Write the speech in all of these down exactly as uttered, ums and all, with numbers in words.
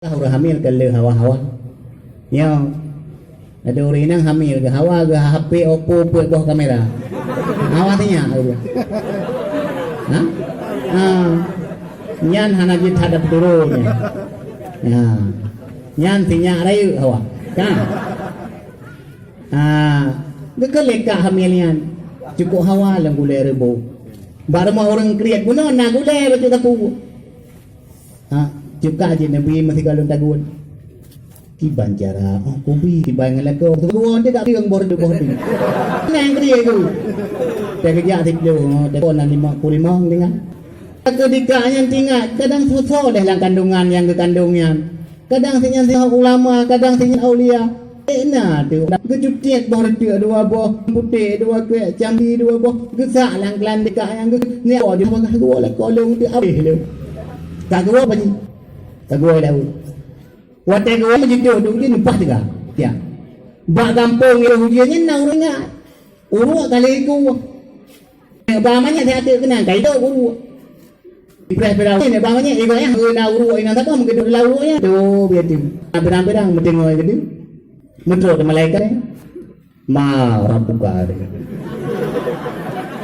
Ka ureuëng hamil ka le hawa-hawa. Nyoe. Ada ureuëng inong hamil geuh hawa geuh H P Oppo peuet boh kamera. Hawa sinyak geuh. Ha? Ha. Nyan hana jeuet hada peuturo nyan. Ya. Nyan sinyak rayeuk hawa. Kan? Ah, geukheun lé kak hamil nyan. Cukôp hawa lam gulée reubôh. Bak rumoh ureuëng kriet bunoe na gulée bacut sapu. Ha, cukak jih neubi meusigoe lôn tagun. Kiban cara, oh, kubi, kiban ngon lakoe. Geuwoe teuka pieng boh reuteuh boh reuteuh. Nang kriet tu. Teukeujak siplôh, oh, teuka na limong puluh limong tinggai. Keudika nyan teuingat, kadang soe-soe lé lam kandungan nyang geukandung nyan. Kadang si nyan si ulama, kadang si nyan aulia. Eh, na tu, geucutiet boh reuteuh dua boh, putéh dua kuek, cambi dua boh, geusak lam keulan dika nyang geu-, ni oh, di bawah geuwoe lakoe lôn tu abéh lé. Ka geuwoe apa jih? Ka geuwoe laôt. Watée geuwoe meujidoh tu, dia numpah teuga. Ya. Bak gampông nyang ujeuen nyan na ureuëng ingat. Uruek ka lheueh ikoh. Ba manyak siat teuk keunan, ka idok uruek. Ipreh Firaun, ba manyak igoe nyan, na uruek inong saboh meukeudok lam uruek nyan. Tu, biar tu. Berang-berang meuteungoh keudeh. Meutrok di malaikat nyan. Ma rabbuka.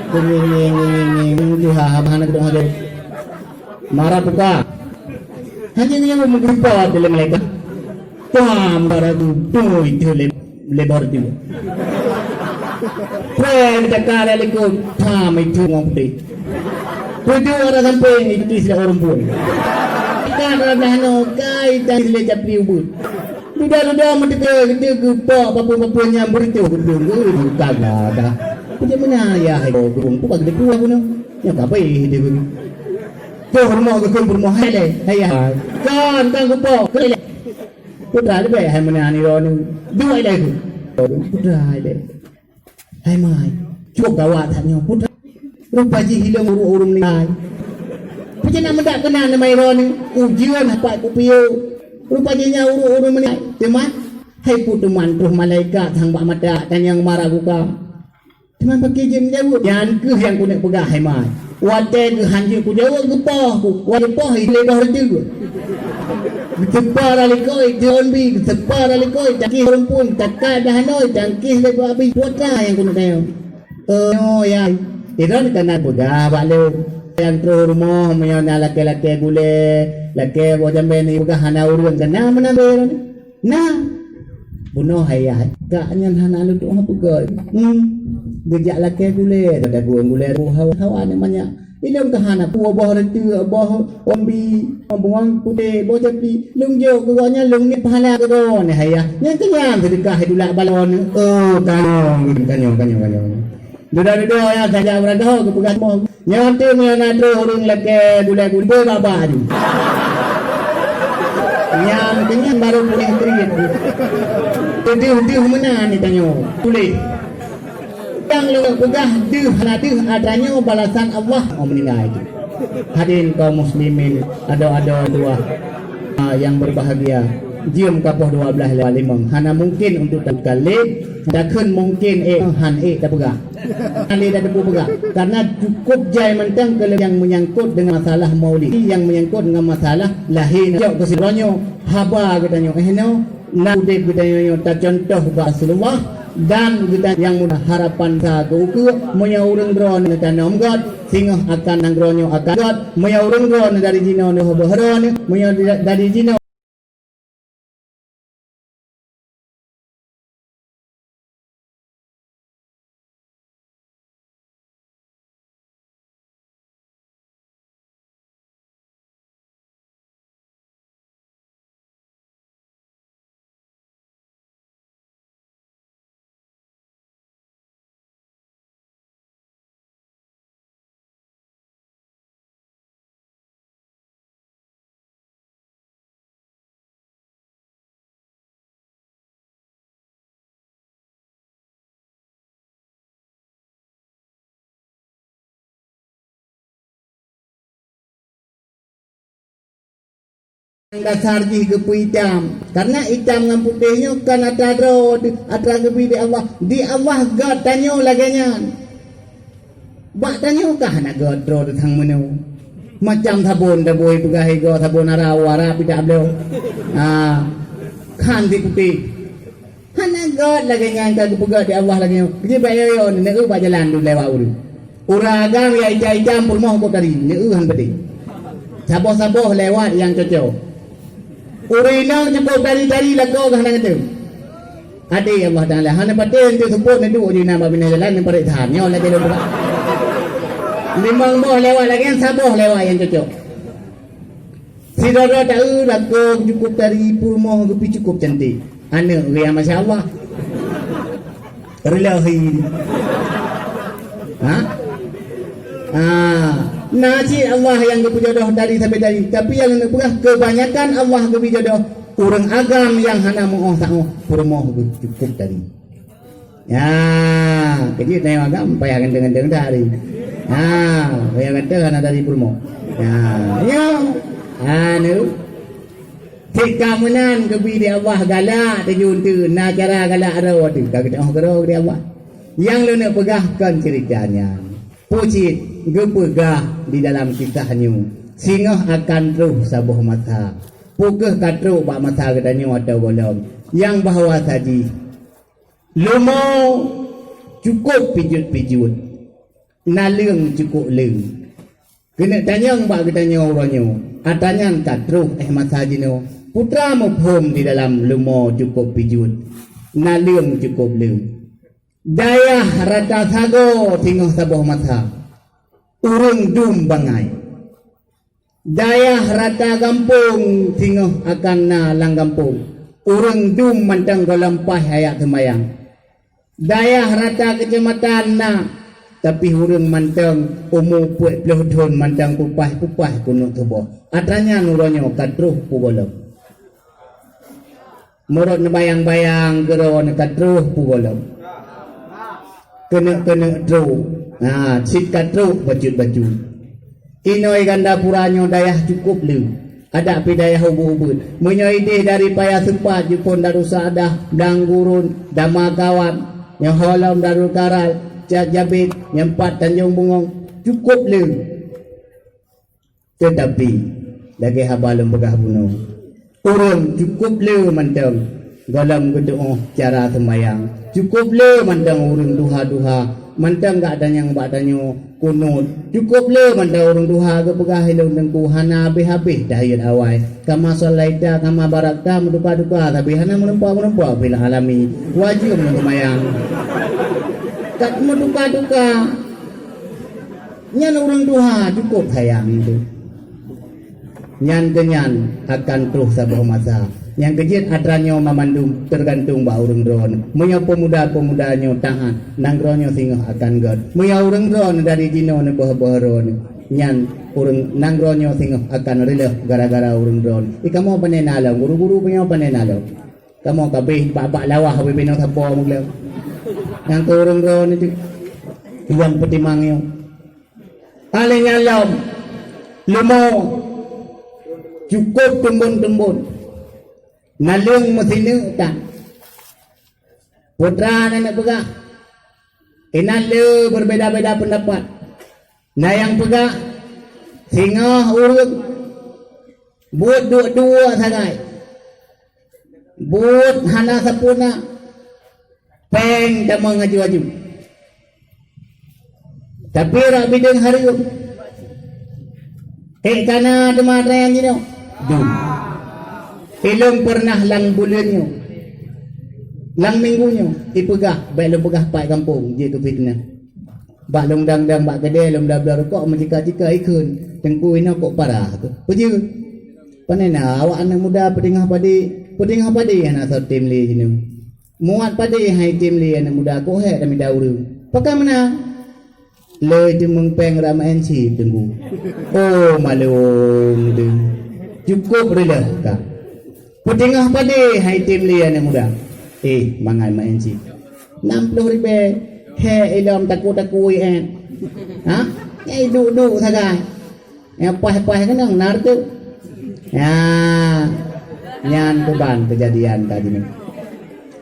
Kunyeng, nyeng, nyeng, nyeng, nyeng, nyeng, ha, ha, hana keudok, hana keudok. Ma rabbuka. Hanya nyan meugeumpa lé malaikat. Pam, bara tu, tu, itu lé, lé bor tu. Pue, dekat ada likot, pam, itu orang putih. Pue tu ada samping, itu istilah orang pun. Dekat ada dah no, kai, dan istilah capli ubut. Duda-duda meuteuka, kita geupok, papun-papun nyang beureutoh, beureutoh, beureutoh, bukan dah. Macam mana ayah, oh, burung, bukan kita pun, apa ni? Yang apa, eh, dia, tu rumoh geukheun peurumoh hai lé. Hai, hai. Kan, kan geupok. Keu lé. Putra leubeh hai meunan nyoe. Duek lé. Putra hai lé. Hai mai. Cok gawat that nyoe. Putra. Rupa jih hilang ureuëng-ureuëng ninggai. Peucena meudak keunan nama iro ni. Ujeuen hapat kupiôh. Rupa jih nyan ureuëng-ureuëng meninggai. Teuma hai pu teuma troh malaikat sang bak mata tanyong mara buka. Teuma pakri jeuet meujaweueb, nyan kheueh nyang keuneuk peugah hai mai. Watée geuhanjeuet kujaweueb geupoh ku, watée poh ilée boh reuteuh. Geuteupa ralikoi deun bi, geuteupa ralikoi takih rumpun, takat dah noi, tangkih lé babi, putra nyang keuneuk tayong. Oh, ya. Iron kana peugah bak lôn. Nyang troh rumoh meunyoe na lakée-lakée gulée, lakée boh jambe ni peugah hana ureuëng kana meunan. Na, bunoe hai yah, kak nyan hana lôn tuoh peugah. Hmm, geujak lakée gulée, dagueng gulée hawa, hawa ni manyak. Ilong ka hana, boh reuteuh, boh ombi, boh putéh, boh japi. Lôn jok keu gobnyan, lôn niet pahala keu droeneuh hai yah. Nyan keuh nyan seudeukah hai dulak balon. Oh, kanyong, kanyong, kanyong, kanyong. Dudoe-dudoe nyang saja beurangkaho geupeugah seumah. Nyoe teuk meunyoe na troh ureuëng lakée gulée-gulée baba tu. Nyan keunyan barô puléh kriet. Teudeuh-deuh meunan ni tanyoe. Puléh. Nyang lôn peugah deuh hana deuh atra nyoe balasan Allah oh meuninggai tu. Hadirin kaum muslimin, adoe-adoe tuah, ah, yang berbahagia, jeuem kapoh dua belas lewat limong. Hana mungkin untuk takalib, dakheun mungkin eh han eh tapeugah. Hana lé tateupeu peugah. Karena cukup jai mantong keu nyang menyangkut dengan masalah maulid, yang menyangkut dengan masalah lahé. Jok keusimpolannyoe, haba geutanyoe eh nyoe, na udeb geutanyoe nyoe tacontoh bak Rasulullah dan geutanyoe nyang mudah harapan sa keu ukeue, meunyoe ureuëng droeneuh tanom göt, singoh akan nanggroe nyoe akan göt, meunyoe ureuëng droeneuh dari jinoe neuh beuhroe neuh, meunyoe da-, dari jinoe Dasar jih geupeu itam. Karena itam ngon putéh nyoe kan atra droe, atra geubi di Allah. Di Allah göt tanyoe lagée nyan. Bak tanyoe kah hana göt droe teuh sang meunoe. Macam sabon tabui peugah igo sabon arau, arab pih dak bloe. Ha. Khan si putéh. Hana gét lagée nyan ka geupeugah di Allah lagée nyoe. Jih bak yo-yo neueu bak jalan dum lewat ureuëng. Ureuëng agam ya ija-ija peurumoh kok tari, neueu han padé. Saboh-saboh lewat nyang cocok. Ureuëng inong cukup tari-tari lakoe gah hana geutem. Adé Allah Taala hana patéh untuk seupôt neuduek di na bak binéh jalan neuparék that. Nyoe lagée lôn peugah. Limong boh lewat lagée nyan, saboh lewat nyang cocok. Sidroe-droe taeu lakoe cukup tari, peurumoh geupeucukup cantik. Aneuk geuya masya Allah. Relahi. Ha? Ah, na cit Allah nyang geupeujodoh tari sabe tari, tapi nyang neupeugah kebanyakan Allah geubri jodoh ureuëng agam nyang hana meuoh saoh peurumoh geucukup tari. Ya, keujeuet na nyang agam payah ganteng-ganteng tari. Ha, payah ganteng hana tari peurumoh. Ya, ya. Anu. Cit ka meunan geubri di Allah galak teuh jeuet na cara galak droe teuh ka geutuoh keudroe di Allah. Nyang lôn peugah kon ceurita nyan. Peue cit geupeugah di dalam kisah nyoe, singoh akan troh saboh masa. Peu kheueh ka trok bak masa geutanyoe atau gohlom, nyang bahwa saji leumo cukop pijuet-pijuet, naleueng cukop leueng. Keuneuk tanyong bak geutanyoe uroe nyoe, atra nyan ka troh éh masa jinoe, peue teuma muphom di dalam leumo cukop pijuet, naleueng cukop leueng. Dayah rata sagoe singoh saboh masa, ureuëng dum bangai. Dayah rata gampông singoh akan na lam gampông, ureuëng dum mantong gohlom paih ayat seumayang. Dayah rata keucamatan na, tapi ureuëng mantong umu peuet ploh thon mantong peupaih-peupaih kunot suboh. Atra nyan uroe nyoe ka troh peue gohlom. Meurot neubayang-bayang keudroe ka troh peue gohlom. Keuneuk-keuneuk troh, ha, cit ka troh bacut-bacut. Inoe Gandapura nyoe dayah cukop le, adak pih dayah ubit-ubit. Meunyoe ideh dari Paya Seumpat, Jukon Darussadah, Blang Gurun, Dama Kawan, nyoe holom Darul Karal, Cat Jabet, nyoe pat Tanjong Bungong, cukop le. Teutapi, lagée haba lôn peugah bunoe, ureuëng cukop le mantong gohlom geutuoh cara seumayang, cukop le mantong ureuëng duha-duha, mantong gak tanyong bak tanyoe kunot, cukop le mantong ureuëng duha geupeugah ilong teungku hana habéh-habéh tahiyat awai. Kama shallaita, kama barakta, meutuka-tuka, tapi hana meureumpok-meureumpok fil alami. Wajéb meuseumayang. Ka meutuka-tuka. Nyan ureuëng tuha cukop sayang tu. Nyan keu nyan akan troh saboh masa. Nyang keujeuet atra nyoe mamandum teugantung bak ureuëng droeneuh. Meunyoe peumuda-peumuda nyoe taát, nanggroe nyoe singoh akan gét. Meunyoe ureuëng droeneuh dari jinoe neuboh-boh droeneuh, nyan ureuëng nanggroe nyoe singoh akan reuloh gara-gara ureuëng droeneuh. Di kamoe pane na lom, guru-guru meunyoe pane na lom. Kamoe kabeh bak-bak lawah bibinoe sapo meugleng. Nyang keu ureuëng droeneuh tu. Nyang peutimang nyoe. Alèh nyan lom, leumo cukop teumbon-teumbon. Naleueng meusineuk tan. Putra na neupeugah, inan le berbeda-beda pendapat. Na nyang peugah, singoh ureuëng buet duek-duek sagai. Buet hana sapeue na, péng tamong aju-aju. Tapi rot bideueng hareuem. Ék kana teuma rèng jinoe. Dum. Ilôn peureunah lam buleuen nyoe. Lam minggu nyoe, ipeugah, bék lôn peugah pat gampông, jeuet keu fiteunah. Bak lôn dang-dang bak keudè, lôn bla-bla rukok, meucika-cika ikheun. Teungku inoe kok parah tu. Peujeuet. Pane na awak aneuk muda peutingah padé, peutingah padé hana soe tem lé jinoe. Muat padé hai tem lé aneuk muda, kok hék tamita ureuëng. Pakon meunan? Lé teumeung péng rama N C teungku. Oh, malum tu. Cukop reuloh ka. Peutingah padé hai tem lé aneuk muda. Eh, mangat ma N C. Nam ploh ribèe. Hék ilom taku-taku I N. Ha? Nyai duek-duek sagai. Nyang paih-paih keunong na reuteuh. Ya, nyan keuban keujadian tadi nyoe.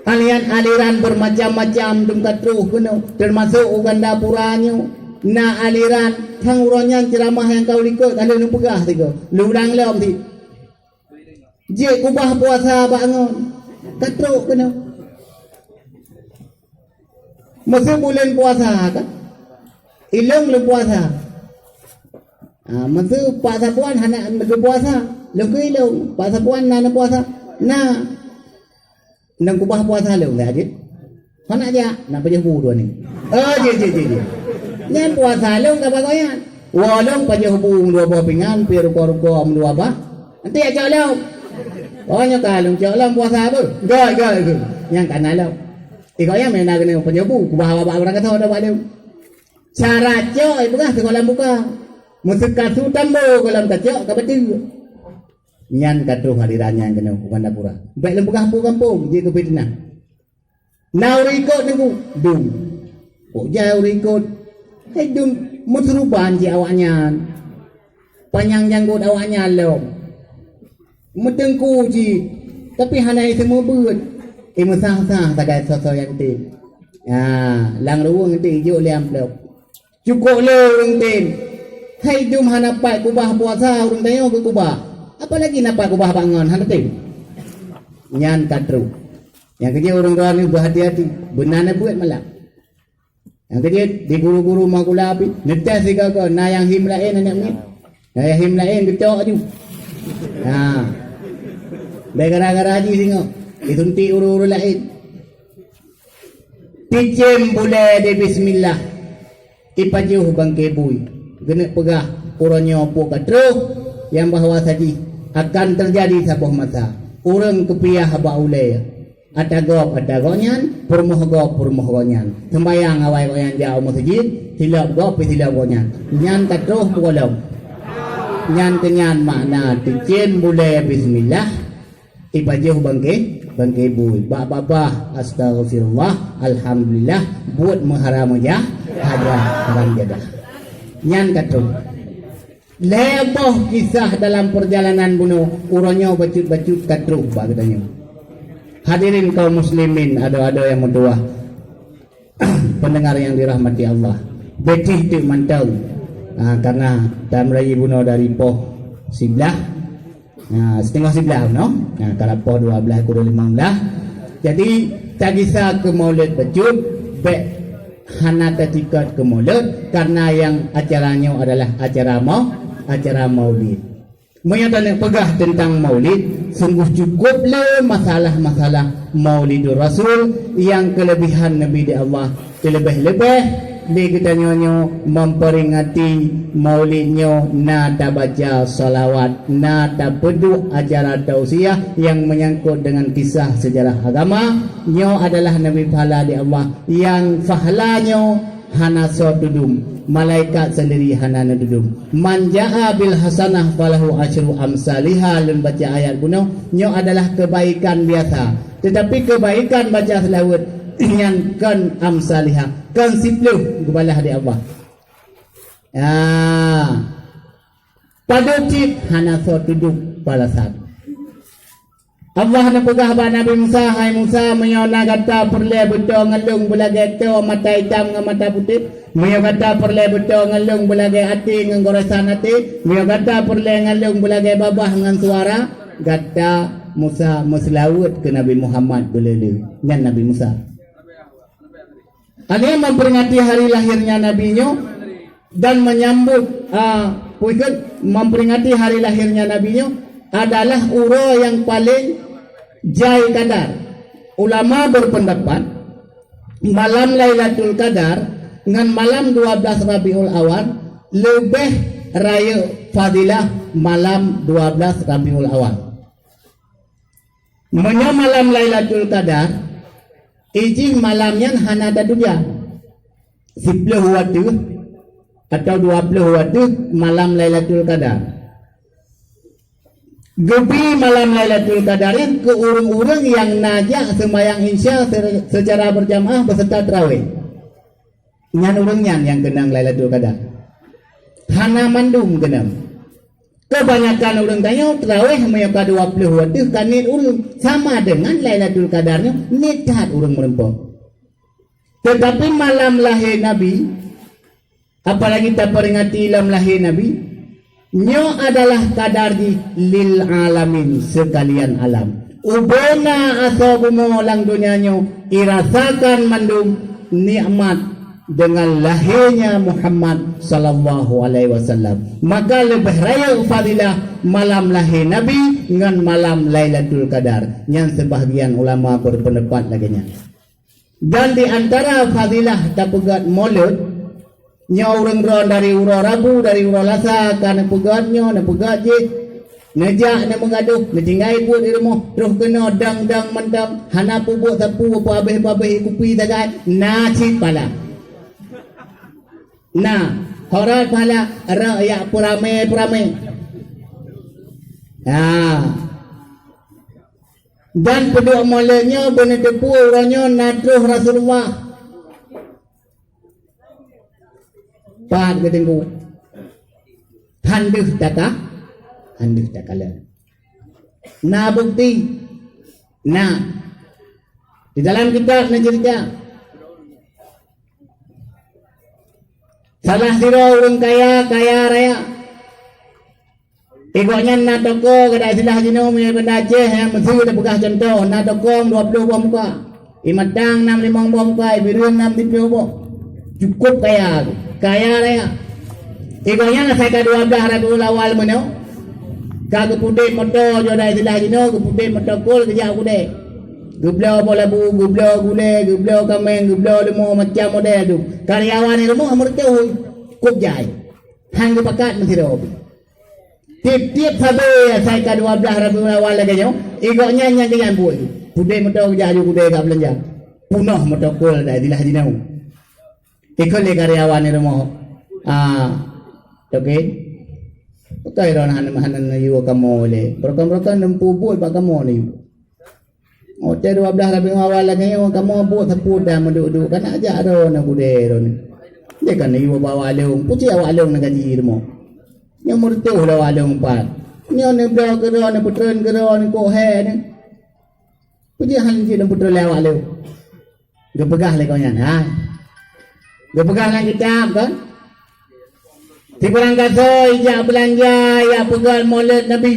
Aliran-aliran beumacam-macam dum ka troh keunoe, teumasok u Gandapura nyoe. Na aliran, sang uroe nyan ceuramah nyang ka likot ka lheueh lôn peugah sigoe. Lôn ulang lom cit. Jeuet kubah puasa bak ngon. Ka trok keunoe. Meuseue buleuen puasa kan? Ilong lôn puasa. Ha, meuseue Pak Sapuan hana geupuasa. Lôn keu ilong. Pak Sapuan na neupuasa. Na. Nang kubah puasa lôn dah jeuet. Hana jak, nak pajoh bu dua ni. Oh, jeuet, jeuet, jeuet, jeuet. Nyan puasa lôn ka bagoe nyan. Wo lôn pajoh bu dua boh pingan, pi ruko-ruko dua bah. Nanti ya cok lôn. Oh, nyoe ka lôn cok lôn puasa apa? Gak, gak, gak. Nyang kana lôn. Eh, kau yang mana kena pajoh bu? Kubah awak bak orang kata dah bak lôn. Cara cok, eh, peugah ke kolam buka. Meuseue ka su tambo kolam tacok, ka beutôi. Nyan ka troh aliran nyan keunoe u Gandapura. Bèk lôn peugah peue gampông, jeuet keu fiteunah. Na ureueng ikot teungku, dum. Kok jai ureueng ikot? Hai dum, meuseuruban cit awaknyan. Panyang janggot awaknyan lom. Meuteungku cit, tapi hana iseumeubeuen. Eh, meusah-sah sagai soe-soe nyang tem. Ha, lam ruweueng tem ijok lé amplop. Cukôp le ureueng tem. Hai dum hana pat kubah puasa ureueng tanyoe geukubah. Apalagi na pat kubah bak ngon hana tem. Nyan ka trok. Nyang keujeuet ureueng droe nyoe beuhati-hati. Beuna na buet malam. Nyang keujeuet di guru-guru makula api. Neuteh sigoe-goe na nyang him laén aneuk miet. Na nyang him laén geucok aju. Ha. Bèk gara-gara jih singoh. Disuntik ureueng-ureueng laén. Ticém bulèe di bismillah, ipajoh bangke bui. Geuneuk peugah uroe nyoe peue ka troh nyang bahwa sajih akan teujadi saboh masa. Ureueng keupiah bak ulèe, ata gob ata gobnyan, peurumoh gob peurumoh gobnyan. Seumbayang awai gobnyan jak u meuseujid, silop gob pih silop gobnyan. Nyan ka troh peue goh lom. Nyan keunyan makna ticém bulèe bismillah. Ipajoh bangke, bangke bui. Bak babah, astaghfirullah, alhamdulillah, buet meuhara meujah, hajah, haram jadah. Nyan ka troh. Lhèe boh kisah dalam peurjalanan bunoe, uroe nyoe bacut-bacut ka troh bak geutanyoe. Hadirin kaum muslimin, adoe-adoe nyang meutuwah. Pendengar yang dirahmati Allah, beutih teuk mantong. Ha, karena tamrayeuk bunoe dari poh siblaih, ha, siteungoh siblaih bunoe, ha, ka poh dua blaih kureueng limong blaih. Jadi, tagisa keu Maulid bacut, bèk hana tatikot keu Maulid, karena yang acara nyoe adalah acara mau, acara Maulid. Meunyoe taneuk peugah teuntang Maulid, sungguh cukôp le masalah-masalah Maulidur Rasul nyang keuleubehan neubi di Allah. Teuleubeh-leubeh lé geutanyoe nyoe memperingati Maulid nyoe na tabaca salawat, na tapeuduek acara tausiah nyang meunyangkot deungon kisah seujarah agama. Nyoe adalah neubi pahala di Allah nyang pahala nyoe hana soe tudum, malaikat sendiri hana neududum. "Man jaa bil hasanah falahu asyru amsaliha," lôn baca ayat bunoe, nyoe adalah kebaikan biasa. Tetapi kebaikan baca seulaweuet nyan kon amsaliha, kon siplôh geubalah di Allah. Ah. Padub cit hana soe tudum balasan. Allah neupeugah bak Nabi Musa, "Hai Musa, meunyoe na gata peureulèe beutôi ngon lôn beulagèe toe mata itam ngon mata putéh, meunyoe gata peureulèe beutôi ngon lôn beulagèe até ngon goresan até, meunyoe gata peureulèe ngon lôn beulagèe babah ngon suara, gata Musa meuseulaweuet keu Nabi Muhammad beuleu-leu." Nyan Nabi Musa. Aneuk memperingati hari lahirnya Nabi nyoe dan menyambut, ah, peue kheun, memperingati hari lahirnya Nabi nyoe adalah uroe nyang paleng jai kadar. Ulama berpendapat, malam Lailatul Qadar ngon malam dua belas Rabiul Awal leubeh rayeuk fadilah malam dua belas Rabiul Awal. Meunyoe malam Lailatul Qadar, ijih malam nyan hana tatuja. Siplôh watèe atau dua plôh watèe malam Lailatul Qadar. Geubri malam Lailatul Qadar nyan keu ureueng-ureueng nyang na jak seumayang Isya se-, seucara beurjamaah beuseurta tarawih. Nyan ureueng nyan nyang keunong Lailatul Qadar. Hana mandum keunong. Keubanyakan ureueng tanyoe tarawih meunyoe ka dua plôh watèe ka niet ureueng, sama deungon Lailatul Qadar nyoe niet that ureueng meureumpok. Teutapi malam lahé Nabi, Apalagi taperingati lam lahé Nabi, nyoe adalah kadar jih lil alamin, seukalian alam. Ubena asoe bumoe lam donya nyoe irasakan mandum nikmat deungon lahé Muhammad sallallahu alaihi wasallam. Maka leubeh rayeuk fadilah malam lahé Nabi ngon malam Lailatul Qadar. Nyan seubahgian ulama beupeundapat lagée nyan. Dan di antara fadilah tapeugét Maulud, nyoe ureuëng droe dari uroe Rabu, dari uroe Lasa ka neupeugét nyoe, neupeugét jih, neujak neumeugadôh, neutinggai buet di rumoh, troh keunoe dang-dang mantong, hana peubuet sapeue, peuhabéh-peuhabéh kupi sagai, na cit pahala. Na, horot pahala, rot jak peuramé-peuramé. Ha. Dan peuduek Maulud nyoe beuneuteupeu uroe nyoe na troh Rasulullah. Pat geuteungku. Han deuh taka, han deuh takalon. Na bukti. Na. Di dalam kitab na cerita. Salah sidroe ureuëng kaya, kaya raya. Di gobnyan na toko, gata silah jinoe meunyoe Banda Aceh nyang meuseu tapeugah cuntoh, na toko dua ploh boh muka. Di Matang na limong boh muka, di Bireuen na siplôh boh. Cukôp kaya, kaya raya. Di gobnyan asai ka dua blaih Rabiul Awal meunoe, ka geupudeb moto, jinoe silah jinoe geupudeb moto kol geujak u keudè. Geubloe boh labu, geubloe gulèe, geubloe kaméng, geubloe leumô macam model tu. Karyawan di rumoh meureutoh, cukôp jai. Han geupakat meusidroe pih. Tiep-tiep sabe asai ka dua blaih Rabiul Awal lagée nyoe, di gobnyan nyang keunyang buet. Pudeb moto geujak aju keudè ka beulanja. Punoh moto kol dan silah jinoe. Ikot lé karyawan di rumoh. Ah, oke. Bukai droe hana, hana neuyue kamoe lé. Barokon-barokon neumpu buet bak kamoe neuyue. Watée dua blaih Rabiul Awal lagée nyoe kamoe buet sapeue dan meuduek-duek, kana jak droeneuh budé droeneuh. Dia kan neuyue bak awak lôn, peue cit awak lôn neugaji rumoh. Nyoe meureutoh lé awak lôn pat. Nyoe neubloe keudroe, neupeutreun keudroe, neukok hé nyoe. Peue cit han cit neupeutreun lé awak lôn. Geupeugah lé gobnyan, ha. Geupeugah lam kitab kan. Sibarang gasoe ijak beulanja, ijak peugét Maulud Nabi.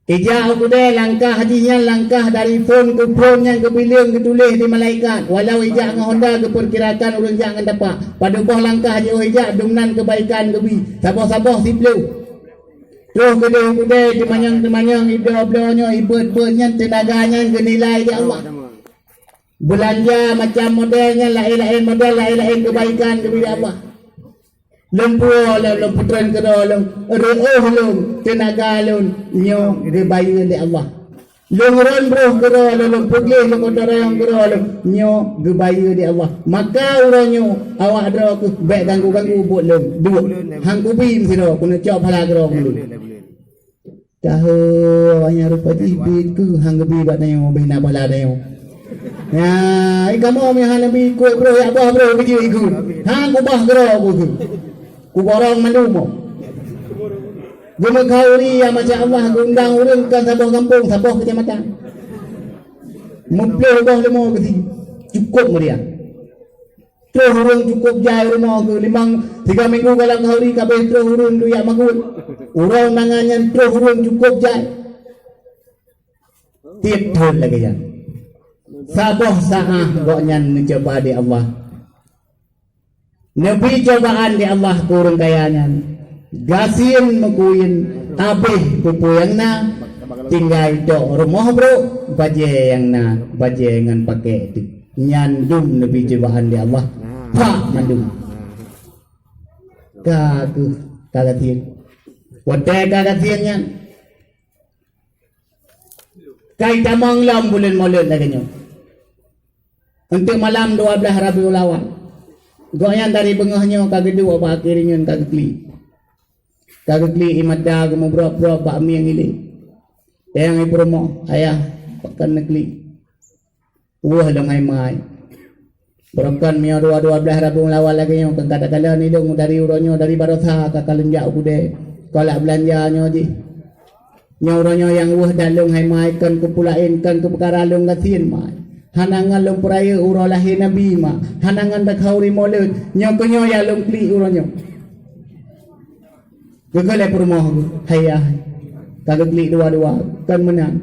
Ijak u keudè, langkah jih nyan langkah dari phon keu phon nyang geubileung geutuléh di malaikat. Walau ijak ngon honda geupeukirakan ureuëng jak ngon tapak. Padub boh langkah jiôh ijak dum nan keubaikan geubi. Saboh-saboh siplôh. Troh geudeh u keudè teumanyong-teumanyong, ibloe-bloe nyoe, ibeuet-beuet nyan teunaga nyan geunilai di Allah. Beulanja macam model nyan laén-laén model, laén-laén keubaikan geubi di Allah. Lôn puwoe lôn, lôn peutreun keudroe lôn, reuôh lôn, teunaga lôn, nyoe geubayeue lé Allah. Lôn rôn broh keudroe lôn, lôn peugléh lôn, gotong royong keudroe lôn, nyoe geubayeue lé Allah. Maka uroe nyoe awak droe kheueh bék ganggu-ganggu buet lôn, duek. Han kubi meusidroe, keuneuk cok pahala keudroe keu lôn. Tahe awaknyan rupa jih bit keuh han geubi bak tanyoe, beh na pahala tanyoe. Ya, i kamoe meuhan neubi ikot broh, yak boh broh keujeuet ikot. Han kubah keudroe ku keuh. Kuborong mandum. Geumeukhauri ya masya Allah, geuundang ureuëng kan saboh gampông, saboh keucamatan. Meuplôh boh leumo keusi. Cukôp meuria. Troh ureuëng cukôp jai rumoh keuh limong, tiga minggu galak khauri kabeh troh ureuëng duyak magun. Uroe mangan nyan troh ureuëng cukôp jai. Tiep thon lagée nyan. Saboh saát gobnyan neucuba di Allah. Neubi cobaan di Allah keu ureuëng kaya nyan. Gasien meukuyen, abeh peue-peue nyang na, tinggai tok rumoh brok, bajée nyang na, bajée ngon pakèk teuk. Nyan dum neubi cobaan di Allah. Pak mandum. Ka keuh ka gasien. Watée ka gasien nyan, ka itamong lom buleuen Maulud lagée nyoe. Untuk malam dua blaih Rabiul Awal. Gobnyan dari beungoh nyoe ka geuduek bak akhé rinyeun ka geuklik. Ka geuklik ie mata geumeubrok-brok bak mieng ilée. Nyang ipeurumoh, "Ayah, pakon neuklik?" "Weueh lôn hai mai. Barokon meunyoe dua, dua blaih Rabiul Awal lagée nyoe, kon ka takalon ilôn dari uroe nyoe, dari baroesa ka kalon jak u keudè. Kolak beulanja nyoe jih. Nyoe uroe nyoe nyang weueh that lôn hai mai, kon keu peue laén, kon keu peukara lôn gasien mai. Hana ngon lôn peurayeuk uroe lahé Nabi mak. Hana ngon takhauri Molot. Nyoe keuh nyoe nyang lôn klik uroe nyoe. Geukheun lé peurumoh geuh, "Hai yah, ka geuklik dua-dua, kon meunan.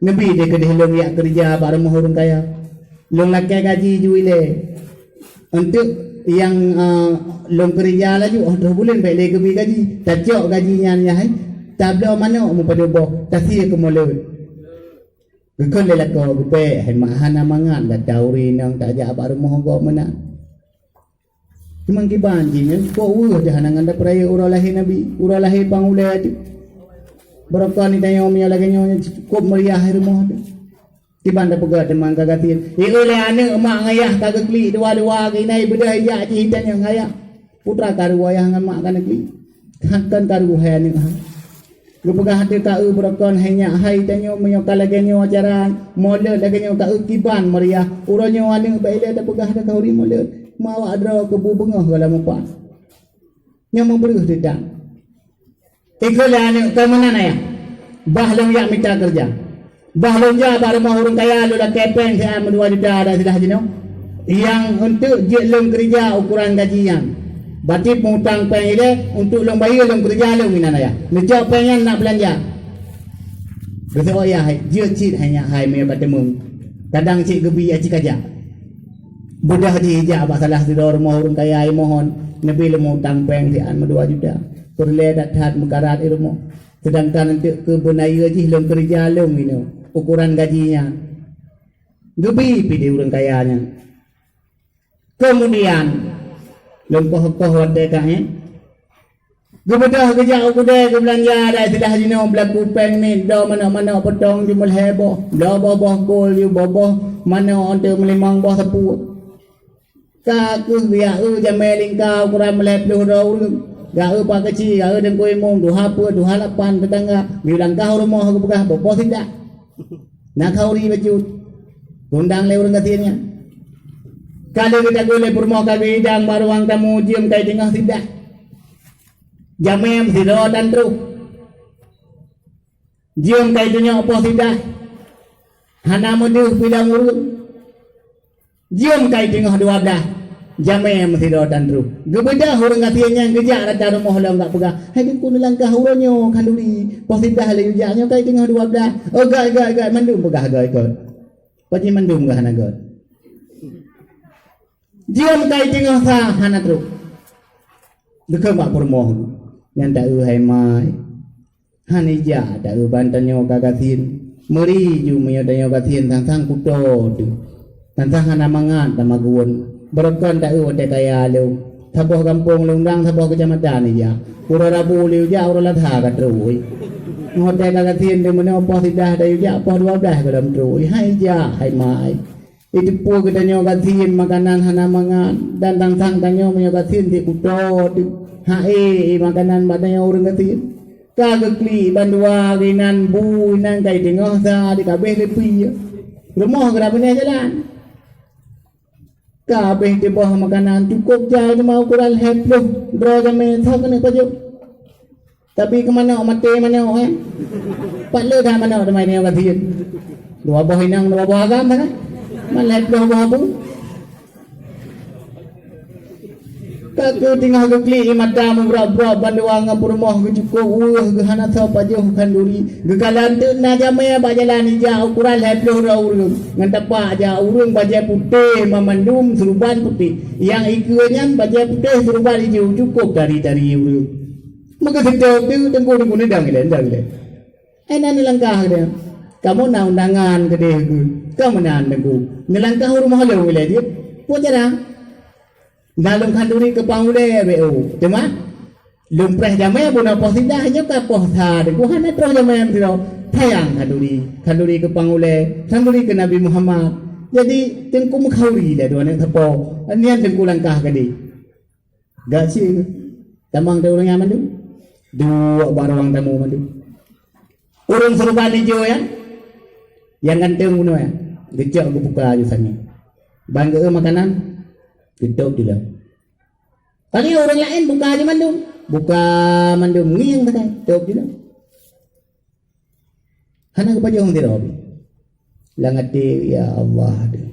Neubi deh keudeh lôn jak keureuja bak rumoh ureuëng kaya. Lôn lakée gaji ju ilée. Eunteuk nyang, eh, lôn keureuja laju, oh, troh buleuen bék lé geubi gaji. Tacok gaji nyan yah, tabloe manok meupadub boh, tasie keu Molot." Geukheun lé lakoe, "Geubék, hai mak, hana mangat gata ureuëng inong tajak bak rumoh gob meunan." Teuma kiban jih nyan, kok weueh jih hana ngon tapeurayeuk uroe lahé Nabi, uroe lahé pang ulée teuh. Barokon tanyoe meunyoe lagée nyoe nyan cukôp meuriah rumoh teuh. Kiban tapeugah teuma ka gasien. Ié lé aneuëk mak ngon yah ka geuklik dua-dua, keunan beudôh ijak jih tanyoe ayah. Putra karu ayah ngon mak ka neuklik. Kan karu hai aneuëk ha. Geupeugah ateueh ka eu barokon hai nyak hai tanyoe meunyoe ka lagée nyoe acara Molot lagée nyoe ka eu kiban meuriah. Uroe nyoe aneuëk bak ilée tapeugah takhauri Molot. Ma awak droe keubu beungoh goh lam upat. Nyang meubreuh teuh tan. Ikheun lé aneuëk, "Kon meunan ayah. Bah lôn jak mita keureuja. Bah lôn jak bak rumoh ureuëng kaya lôn lakée péng siat meudua juta dan silah jinoe. Nyang eunteuk jeuet lôn keureuja ukuran gaji nyan. Batit meu-utang péng ilée, eunteuk lôn bayeue lôn keureuja lôn inan ayah. Neucok péng nyan nak beulanja." Geuseuôt yah hai, jeuet cit hai nyak hai meunyoe ka teumeung. Kadang cit geubi aci kajak. Beudôh jih ijak bak salah sidroe rumoh ureuëng kaya imohon, neubi lé meu-utang péng siat meudua juta. Peureulée that-that meukarat i rumoh. Seudangkan eunteuk keu beunayeue jih lôn keureuja lôn inoe, ukuran gaji nyan. Geubi pih di ureuëng kaya nyan. Keumudian, lôn koh-koh watée ka ék, geubeudôh geujak u keudée geubeulanja dai silah jinoe beulaku péng miet, bloe manok-manok peutong ju meulhée boh, bloe boh-boh gol ju boh-boh manok eunteuk meulimong boh sapeue. Ka kheueh geujak eu jamé lingka ukuran meulhée ploh droe ureuëng. Gak eu pak keuchik, gak eu teungku imum, tuha peuet, tuha lapan teutangga. Geuyue langkah u rumoh geupeugah boh-boh sidah. Na khauri bacut. Geuundang lé ureuëng gasien nyan. Ka lheueh geutaguen lé peurumoh ka geuidang bak ruang tamu jeuem kai teungoh sidah. Jamé meusidroe tan troh. Jeuem kai tunyok poh sidah. Hana meudeuh pilang ureuëng. Jeuem kai teungoh dua blaih. Jamé meusidroe tan troh. Geubeudôh ureuëng gasien nyan geujak rata rumoh lom gak peugah, "Hai teungku neulangkah uroe nyoe khanduri. Poh sidah lé geujak nyoe kai teungoh dua blaih." "Oh, göt, göt, göt." Mandum peugah göt, göt. Paji mandum geuh hana göt. Jeuem kai teungoh sa hana troh. Geukheun bak peurumoh nyan, "Ta eu hai mai. Hana ijak ta eu ban tanyoe ka gasien. Meuri ju meunyoe tanyoe gasien sang-sang kutoe teuh. Sang-sang hana mangat tamagun. Barokon ta eu watée kaya lom. Saboh gampông lôn dang saboh keucamatan ijak. Uroe Rabu lé ijak, uroe Lasa ka troh." Watée ka gasien teuh meunoe poh sidah ta ijak, poh dua blaih gohlom troh. Hai ijak hai mai. Iteupeue geutanyoe gasien makanan hana mangat, dan sang-sang tanyoe meunyoe gasien sit kutoe teuh. Hai makanan bak tanyoe ureuëng gasien. Ka geuklik bandua inan bu inan kai teungoh sa dikabeh lé pih. Rumoh geura beuneh jalan. Ka abeh teuboh makanan cukôp jai teuma ukuran lhée ploh droe jamé soe keuneuk pajoh. Tapi keu manok maté manok, eh. Pat le that manok teuma inong gasien. Dua boh inong, dua boh agam, kan? Man lhée ploh boh bu. Ka keu teungoh geuklik mata meubrok-brok bandua ngon peurumoh geucukôp weueh geuhana soe pajoh khanduri. Geukalon teuk na jamé bak jalan ijak ukuran lhée ploh droe ureuëng. Ngon tapak jak ureuëng bajée putéh mamandum seuruban putéh. Nyang ikeue nyan bajée putéh seuruban ijo cukôp tari-tari ureuëng. Meukeuseutob teuk teungku-teungku neudang ilée, neudang ilée. Eh, na neulangkah keudeh. Kamoe na undangan keudeh geuh. Ka meunan teungku. Neulangkah u rumoh lôn ilée jeuet. Peue cara? Na lôn khanduri keu pang ulée W O. Teuma lôn preh jamé bunoe poh sidah nyoe ka poh sa teungku hana troh jamé sidroe. Sayang khanduri. Khanduri keu pang ulée, khanduri keu Nabi Muhammad. Jadi teungku meukhauri lé dua aneuk sapo. Nyan teungku langkah keudeh. Gak cit tamong teu ureuëng nyan mandum. Duek bak ruang tamu mandum. Ureuëng seuruban ijo nyan, nyang ganteng bunoe nyan, geucok geubuka aju sané. Ban geu makanan, geutôb dilom. Kali ureuëng laén buka aju mandum, buka mandum ngieng sagai, tôb dilom. Hana geupajoh sidroe pih. Lam até, "Ya Allah, deuh.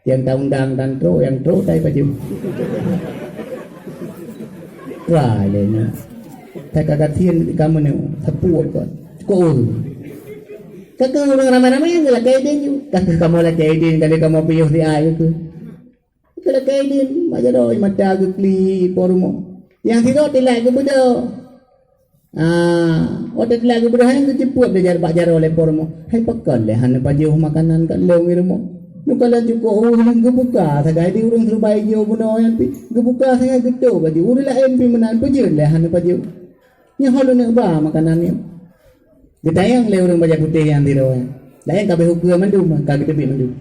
Nyang ta undang tan trok, nyang trok tai pajoh." Wah, lé nyan. Ka, ka gasien kamoe nyoe, sapeue kon. Cukôp ureuëng. Ka keuh ureuëng ramé-ramé nyang geulakée idin ju. Ka keuh kamoe lakée idin, ka lheueh kamoe piôh siat keuh. Geulakée idin, bak jaroe mata geuklik po rumoh. Nyang sidroe teulat geubeudôh. Ah, watée teulat geubeudôh nyan geuceupeuet lé jar-, bak jaroe lé po rumoh. "Hai pakon lé hana pajoh makanan keu lôn di rumoh? Neukalon cukôp ureuëng geubuka sagai di ureuëng seurubai ijo bunoe nyan pih. Geubuka sagai geutôp baju ureuëng laén pih meunan peujeuet lé hana pajoh. Nyoe ho lôn ba makanan nyoe." Geutanyong lé ureuëng bajée putéh nyang sidroe nyan. Laén ka abéh ukeue mandum, ka geuteubiet mandum.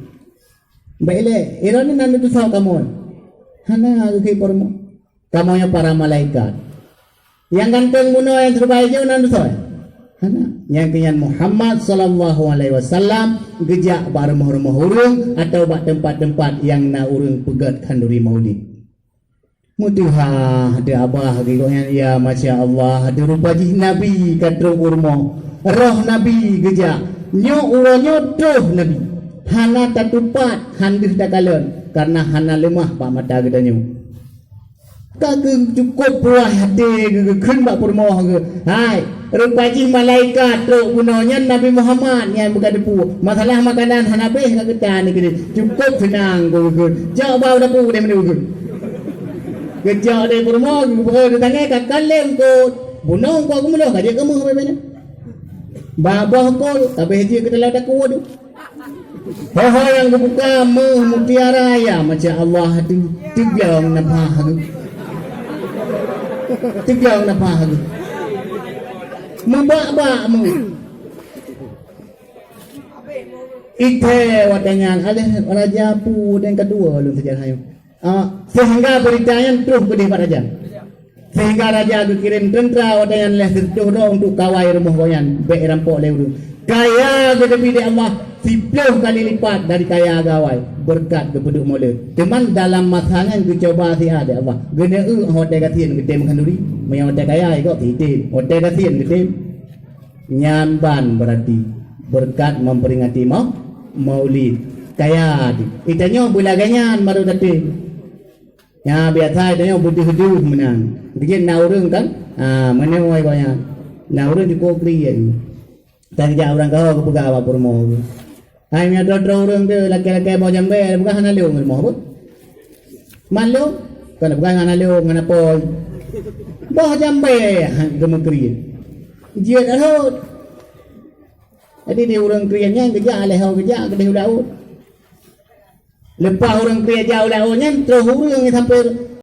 "Bék lé, droeneuh nan neutusoe kamoe." "Hana," geukheun po rumoh. "Kamoe nyoe para malaikat. Nyang ganteng bunoe nyang seurubai ijo nan tusoe?" "Hana." "Nyang keu nyan Muhammad sallallahu alaihi wasallam geujak bak rumoh-rumoh ureuëng atawa bak teumpat-teumpat nyang na ureuëng peugét khanduri maulid." Meutuha deuh abah geuh gobnyan, ya masya Allah, deuh rupa jih Nabi ka trok u rumoh. Roh Nabi geujak. Nyoe uroe nyoe troh Nabi. Hana tatupat, han deuh takalon, kareuna hana leumah bak mata geutanyoe. Ka geucukôp puas até geuh geukheun bak peurumoh geuh, "Hai, rupa jih malaikat trok bunoe nyan Nabi Muhammad nyang beukateupue. Masalah makanan hana béh ka geutanyoe keudeh. Cukôp seunang," geukheun. "Jok bak dapu deh meunyoe," geukheun. Geujok lé peurumoh geuh, geupeue tanggai ka kalon kot. Bunoe kot geumeuloh ka jeuet keu meuh bak nyan. Bak boh kot ka béh jeuet keu taloe takue deuh. Ho-ho nyang geubuka meuh mutiara, ya masya Allah, teu-, teuglong nafah geuh. Teuglong nafah geuh. Meubak-bak meuh. Ithée watée nyan, aléh raja pu dan keudua lôn seujarah nyoe. Ah, seuhingga beurita nyan troh keudeh bak raja. Seuhingga raja geukirém teuntra watée nyan lhée sireutoh droe untuk kawai rumoh gobnyan, bék rampok lé ureuëng. Kaya geuteubiet lé Allah siploh kali lipat dari kaya gawai, beureukat geupeuduek molot. Teuma dalam masa nyan geucuba siat lé Allah. Geuneu-eu watée gasien geutem khanduri, meunyoe watée kaya gob sitem, watée gasien geutem. Nyan ban beurati beureukat memperingati mau-, maulid. Kaya di. Geutanyoe beulagée nyan barô tatem. Nya, biasa tanyoe beudeuh-deuh meunan. Dikit na ureuëng kan, ah, meunyoe gobnyan. Na ureuëng jukôp kriet. Tan jak ureuëng keu ho geupeugah bak peurumoh. Hai, meunyoe droe-droe ureuëng tu lakée-lakée boh jambée, peugah hana lôn rumoh beuh. Man lôn, kon peugah hana lôn, hana pôi. Boh jambée, ha, geumeukriet. Jeuet rhot. Jadi di ureuëng kriet nyan geujak lé ho geujak keudeh u laôt. Leupah ureuëng kriet jak u laôt nyan, troh ureuëng nyang sampoe